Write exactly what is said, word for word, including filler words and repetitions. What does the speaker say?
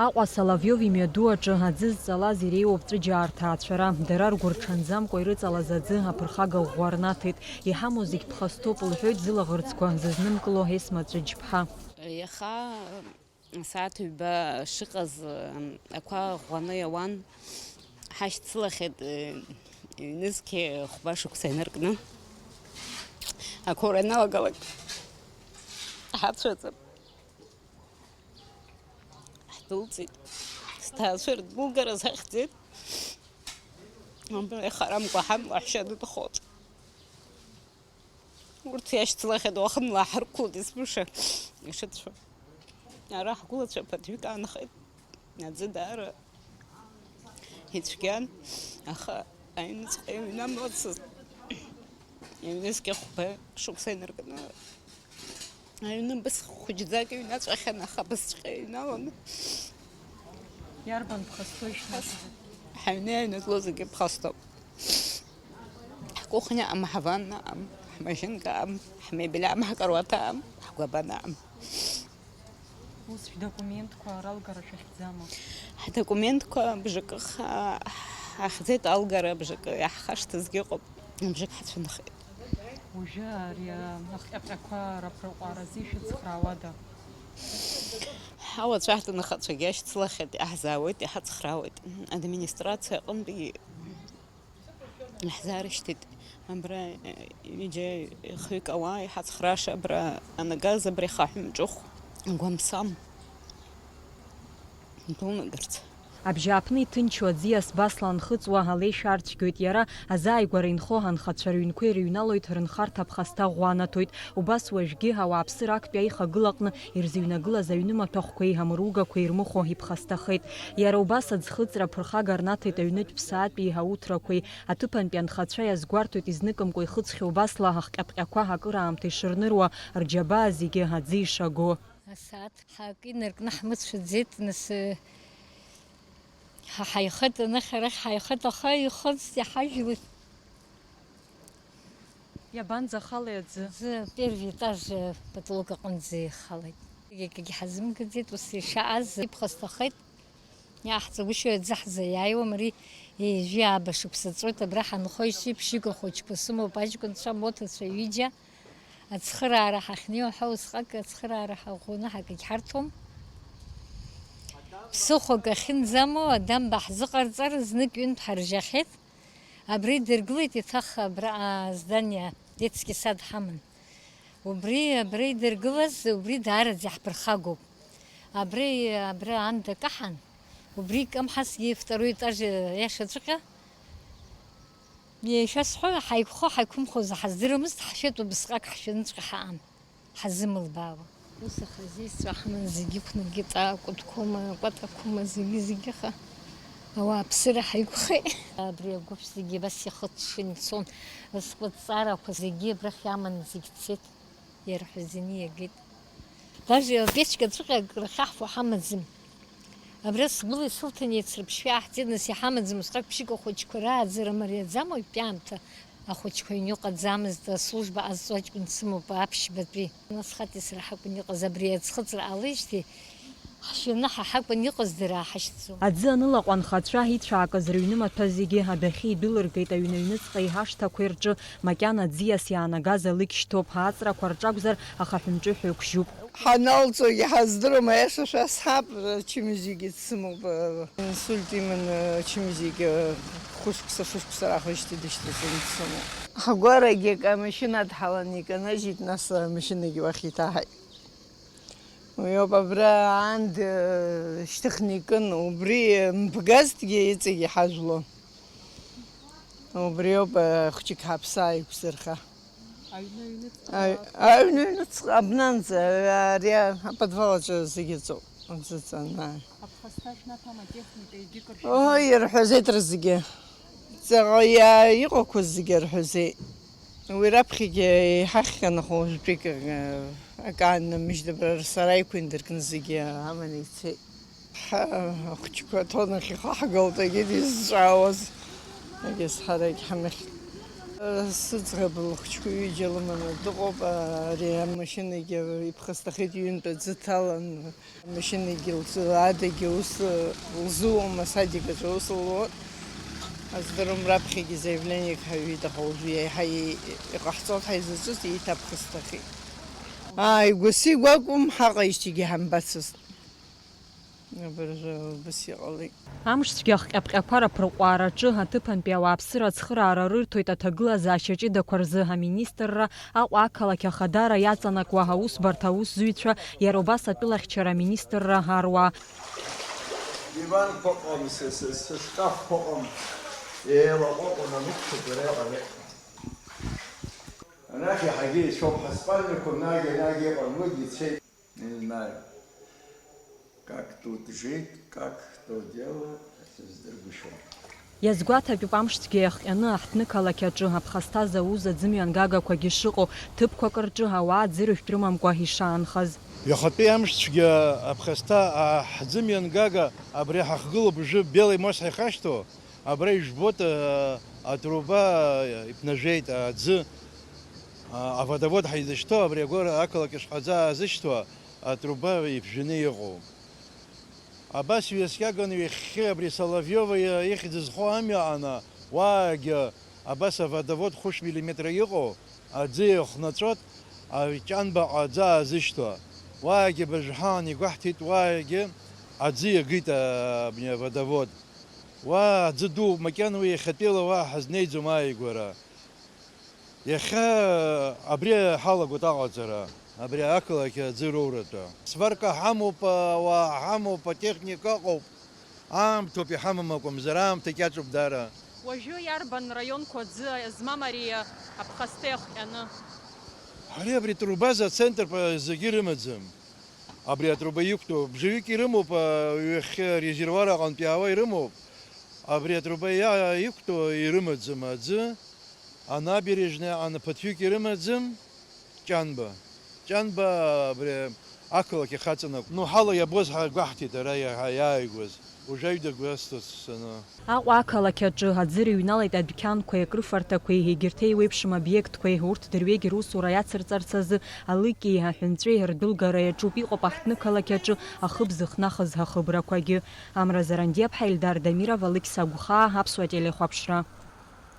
Аҟәа Соловиов имҩаду аҿы аӡы зҵалаз иреиуоуп ҵәыџьаа рҭаацәара. Дара ргәырҽанӡамкәа ирыҵалаз аӡы аԥырхага ӷәӷәа рнаҭеит. Иҳамоу зегь ԥхасҭоуп, лҳәоит зылаӷырӡқәа зызнымкыло Есма Ҵәыџьԥҳа. Иаха асааҭ ҩба шыҟаз, ақәа ӷәӷәаны иауан. Ҳашьцылахьеит, ҩнызқьи хәба шықәса инаркны. Ақәа ура ианалагалак ҳацәаҵа. Ҳдәылҵит. Сҭаацәа рдәылгара сахьӡеит. Абра ихарамкәа ҳан лаҳәшьа дынхоит. Урҭ иашьцылахьеит, уахынла ҳарқәлоит есымша ишыцәо. Ара ҳгәылацәа ԥыҭҩык аанхеит. Аӡы даара ицәгьан, аха аҩныҵҟа иҩнамлацызт. Ҩнызқьи хәба шықәса инаркны. Аҩны бысҟак хәыҷӡак иҩнаҵәахьан, аха абасҵәҟьа иҩналаны. Иарбан ԥхасҭоушь нас? Ҳаҩны иааҩнаҵло зегьы ԥхасҭоуп. Ҳкухня аҟам, ҳаванна аҟам, ҳмашьынка аҟам, ҳмебель аҟам, ҳкаруаҭ аҟам, ҳгәабан аҟам. Ус шәдокументқәа ралгара шәахьӡама? Ҳдокументқәа бжакы ха-, ҳахьӡеит алгара, бжакы иаҳхашҭызгьы ыҟоуп, бжак ҳацәынхеит. Уажәы ари, а, ахҟьаҟьақәа раԥырҟәааразы ишәыцхраауада? Ҳауацәа ҳҭынхацәагьы ашьцылахьеит, иаҳзаауеит, иҳацхраауеит. Администрациа аҟынтәи иаҳзаарышьҭит. Абра, э, ҩыџьа хҩык ауаа иҳацхрааша абра анагаз, абра ихаҳәым ҿыхә гәамсам. Дуунагарц. Абжьааԥны иҭынчу аӡиас Басла анхыҵуа алеишәа арцәгьоит иара, азааигәара инхо анхацәа рыҩнқәа ирыҩналоит, рынхарҭа ԥхасҭа ӷәӷәа анаҭоит. Убас уажәгьы ауааԥсыра актәи аихагыла аҟны ирзыҩнагылаз аҩны маҭәахәқәеи амыругақәеи ирмыхәо иԥхасҭахеит. Иара убас аӡхыҵра аԥырхага рнаҭеит аҩнытә ԥсаатәи ауҭрақәеи. Аҭыԥантәи анхацәа иазгәарҭоит, изныкымкәа ихыҵхьоу Басла ахҟьаԥҟьақәа акыраамҭа ишырныруа, рџьабаа зегьы аӡы ишаго. Асааҭ ҳак инаркны ҳмыцәаӡеит, нас, ҳа ҳаихеит, анахь арахь ҳаихеит, аха ихыҵ иҳажәлеит. Иабанӡахалеи аӡы? Аӡы первый этаж, э, потолок аҟынӡа ихалеит. Акгьы ҳазымгаӡеит, ус ишааз иԥхасҭахеит. Иаҳҵагәышьои аӡы ҳзаиааиуам, ари ҩажәи ааба шықәса ҵуеит, абра ҳанхоижьҭеи ԥшьыга хәыҷқәа сымоуп, аҷкәынцәа, моҭацәа ҩыџьа. Ацхыраара ҳахьнеиуа ҳәа усҟак ацхыраара ҳаӷәӷәаны ҳакагь ҳарҭом. Ԥсыхәак ахьынӡамоу адамба ҳзыҟарҵар, знык ҩынтә ҳаржьахьеит. Абра идыргылеит, еиҭах абра, а, здание, детский сад ҳаман. Убри абра идыргылаз, убри даараӡа иаҳԥырхагоуп. Абри, абра аанда каҳан, убри икамҳазҭгьы второй этаж иашаҵәҟьа. Ишәасҳәо, ҳаиқәхо, ҳаиқәымхозар ҳаздырамызт, ҳшәеит убысҟак ҳшәыныҵәҟьа ҳаан, ҳазымылбаауа. Ус аха зеисра ҳаман зегьы ықәнагеит, акәытқәоума, акәатақәоума, зегьы-зегьы аха ауааԥсыра ҳаиқәхеит. Абри агәыԥ зегьы абас ихыҽҽан ицон, скәытҵарақәа зегьы абрахь иаман зегь цеит, иара ҳәа зегьы иагеит. Даже апечка ҵәҟьа акры ахьаҳфо ҳамаӡам. Абра сгәыла исылҭан еицырԥшшәа иаҳҵеит, нас иҳамаӡам усҟак ԥшьык ахәыҷқәа рааӡара мариаӡам уажәтәи аамҭа. Ахәыҷқәа ҩныҟаӡамызт, аслужба ҟазҵо аҷкәын дсымоуп аԥшьбатәи. Нас хати сара ҳакәын иҟаз, абри аӡхыҵра ҟалеижьҭеи ҳшәаны ҳа ҳакәын иҟаз дара ааҳашьҭӡом. Аӡы анылаҟәы анхацәа ицәаакыз рыҩны маҭәа зегьы адәахьы идәылыргеит, аҩны аҩныҵҟа иҳашҭақәеи рҿы макьана аӡиас иаанагаз алыкь шьҭоуп, ааҵрақәа рҿакәзар ахаҳәымҿыҳәа ықәжьуп. Ҳаналҵуагьы ҳаздыруам, аиаша шәасҳәап, ачымазаҩгьы дсымоуп, инсульт иманы ачымазаҩгьы хәышықәса, шәышықәса раахижьҭеи дышьҭаҵаны дсымоуп. Ҳгәарагьы амашьына дҳаланы иканажьит, нас амашьынагьы уахь иҭаҳаит. Уи ауп, абра аанда шьҭыхны икын, убри мбгазҭгьы иҵегь иҳажәлон. Убри ауп, ахәыҷык ҳаԥсы ааиқәзырха. Аҩны аҩныҵҟа? Аҩ-, аҩны аҩныҵҟа абнанӡа, ари аподвал аҿы зегьы ыҵоуп, аӡы ыҵан, ааи. Аԥхасҭа шәнаҭама, атехника егьи кыр шәзы? Ой, ирҳәазеит рызегьы. Ҵаҟа иа-, иҟақәаз зегьы рҳәазеит. Уи раԥхьагьы иҳахьхьан, аха уажәтәик, э, акы ааннамыжьит, абра сара иқәындыркны зегьы аманы ицеит. Ҳа, ахәыҷқәа аҭонахь ихаҳгалт, егьи дизҵаауаз, егьи ҳарагь ҳамыхьт. Сыӡӷаб лыхәыҷқәа ҩыџьа лыманы дыҟоуп. Ари амашьынагьы иԥхасҭахеит, ҩынтә аӡы ҭалан. Амашьынагьы лзы, адагьы ус лзуам, асадик аҿы ус луоуп. Аздырам, раԥхьагьы заявлениек ҳаҩит, аха уажәы иаҳа и-, иҟаҳҵоит ҳәа изаҿыз, еиҭаԥхасҭахеит. Ааигәа-сигәа акәым, ҳаҟаижьҭеигьы ҳамбацызт. Абыржәы убас иҟалеит. Амшцәгьа ахҟьаԥҟьақәа раԥырҟәаараҿы аҭыԥантәи ауааԥсыра ацхыраара рырҭоит аҭагылазаашьа ҷыдақәа рзы аминистрра, Аҟәа ақалақь ахадара иаҵанакуа аусбарҭа аусзуҩцәа, иара убас атәылахьчара аминистрра аруаа. Диванқәа ыҟам, сы-, сы-, сышкафқәа ыҟам, еилаҟәаҟәаны анықәшәатәра иҟалеит. Анахь иаҳагьы ицәоуп, ҳаспальникқәа нагьы-нагьы ыҟан, уигьы цеит. Не знаю, как тут жить, как что делать, сыздыргәышьом. Иазгәаҭатәуп амшцәгьа иахҟьаны аҳҭнықалақь аҿы аԥхасҭа зауз аӡымҩангагақәагьы шыҟоу, ҭыԥқәак рҿы ауаа ӡыржәтә рымамкәа ишаанхаз. Иахатәи амшцәгьа аԥхасҭа аҳӡымҩангага абри ҳахгылоуп, уажәы белый мост ҳаихашҭуа, абра ижәбоит, а, атруба иԥнажәеит, аӡы, а, аводовод ҳаизышьҭоу, абри агәара ақалақь ашҟаӡа аазышьҭуа атруба иԥжәаны иҟоу. Абас ҩаскьаган ҩахьхьи абри Соловиова ихьӡ зхоу амҩа аҟны, уаагьы абас аводовод хәышә миллиметра иҟоу аӡы иахнаҵәоит, аҷанба аӡы аазышьҭуа. Уаагьы быжәҳәан игәаҳҭеит, уаагьы аӡы иагеит, а, абни аводовод. Уа аӡы дууп, макьана уи иахьатәиала уа ҳазнеиӡом ааигәара. Иахьа абри ҳалагоит аҟаҵара, абри ақалақь аӡы роуратәы. Сварка ҳамоуп, ауаа ҳамоуп, атехника ыҟоуп. Аамҭоуп иҳамам акәымзар, аамҭа кьаҿуп даара. Уажәы иарбан раионқәа аӡы змам ари аԥхасҭа иахҟьаны? Ари абри трубаза ацентр зегьы рымаӡам. Абри атруба иқәтәоу бжаҩык ирымоуп, а, ҩахьхьи арезервуар аҟынтә иаауа ирымоуп. Абри атруба иа-, иқәтәоу ирымаӡам аӡы, анабережная аҟны ԥыҭҩык ирымаӡам, Ҷанба. Ҷанба абри ақалақь ахаҵанакуа. Ну, ҳала иабоз ҳагәаҳҭеит ара иаҳа иааигәаз. Уажәы аҩада гәасҭоит сцаны. Аҟәа ақалақь аҿы аӡы рыҩналеит адәқьанқәеи акрыфарҭақәеи, егьырҭ еиуеиԥшым обиектқәеи, урҭ дырҩегь русура иацырҵарц азы алыкьи аҳәынҵәеи рдәылгара иаҿуп, иҟоуп аҳҭнықалақь аҿы ахыб зыхнахыз ахыбрақәагьы. Амра Зарандиаԥҳа, Ельдар Дамиров, Алықьса Гәхаа, Аԥсуа телехәаԥшра.